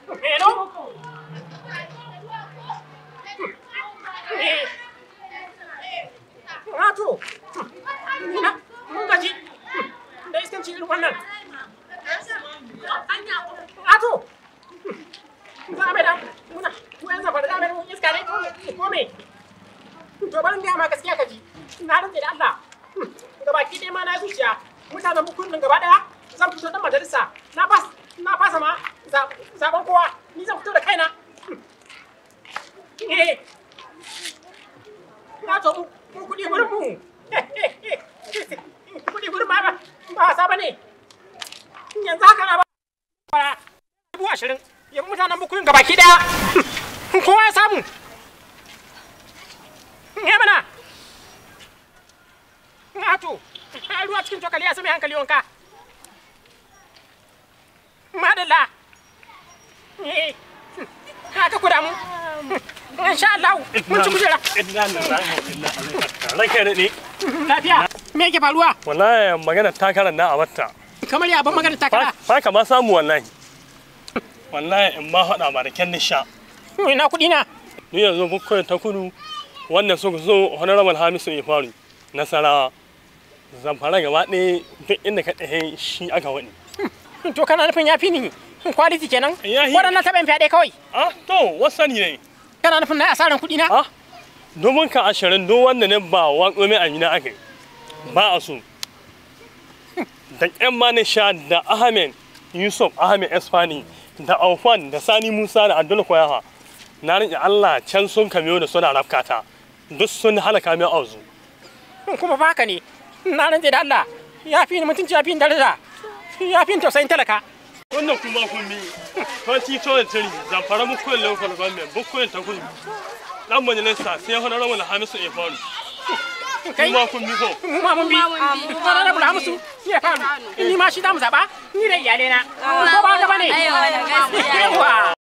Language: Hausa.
Hello? Wato, ina mun gaji da iskanci irin wannan. Ato, za a mai da muna mu yan zafara za a mai da iska ne ko me? To bari in gaya ma gaskiya ka ji. Na rantse da Allah. Gabaki ɗaya ma na zuciya mutanen bukunin gaba ɗaya zan fito ɗan majalisa na fas na fasa ma zaben kowa ni zan fito da kaina. Eh. Na to mu kuɗi gurin mu. Kuɗi gurin ba ba wasa ba ne. Yanzu haka na ba fara 20,000 yabi mutanen bukuyin gabaki ɗaya. Kowa ya samu. Ya mana. Ato, ruwa cikin cokali ya sami hankali wanka. Madalla. Haka ku damu. Insha Allah, mun ci kujera. Ranka ya daɗe. Lafiya. Me yake faruwa? Wallahi magana takarar na a batta. Kamar ya ban magana takara. Ba ka ma samu wallahi. Wallahi in ma haɗa ma da kyan nisha. Ina kuɗi na. Ni yanzu Bukkoyin ta Kudu wannan suka zo Honorable Hamisu Ifaru Nasarawa. Zamfara gaba ɗaya duk inda ka ɗahe shi aka waɗi. To kana nufin ya fi ni quality kenan? Waɗannan taɓa yin fyaɗe kawai. Ah to wasani ne. Kana nufin na asaran kuɗi na? Ah 20,000 duk wanda ne ba waƙo mai amina aka yi ba a so. Da ƴan manisha da Ahmed Yusuf Ahmed Esfani da Aufan da Sani Musa da Abdul Koyaha na riƙe Allah can sun kamiyo da suna rafkata duk sun halaka mai auzu. Kuma ba haka ne na rantse da Allah ya fi ni mutunci ya fi ni daraja ya fi ni tausayin talaka. Wannan kuma kun bi 2023 Zamfara Bukkoyin local government Bukkoyin ta Kudu dan majalisa sai Honorable Hamisu Ifaru. Kai kuma kun bi ko? Mu ma mun bi. Honorable Hamisu ya faru. Ni ma shi za mu zaɓa ni da iyalena. Ko ba haka ba ne? Yawwa.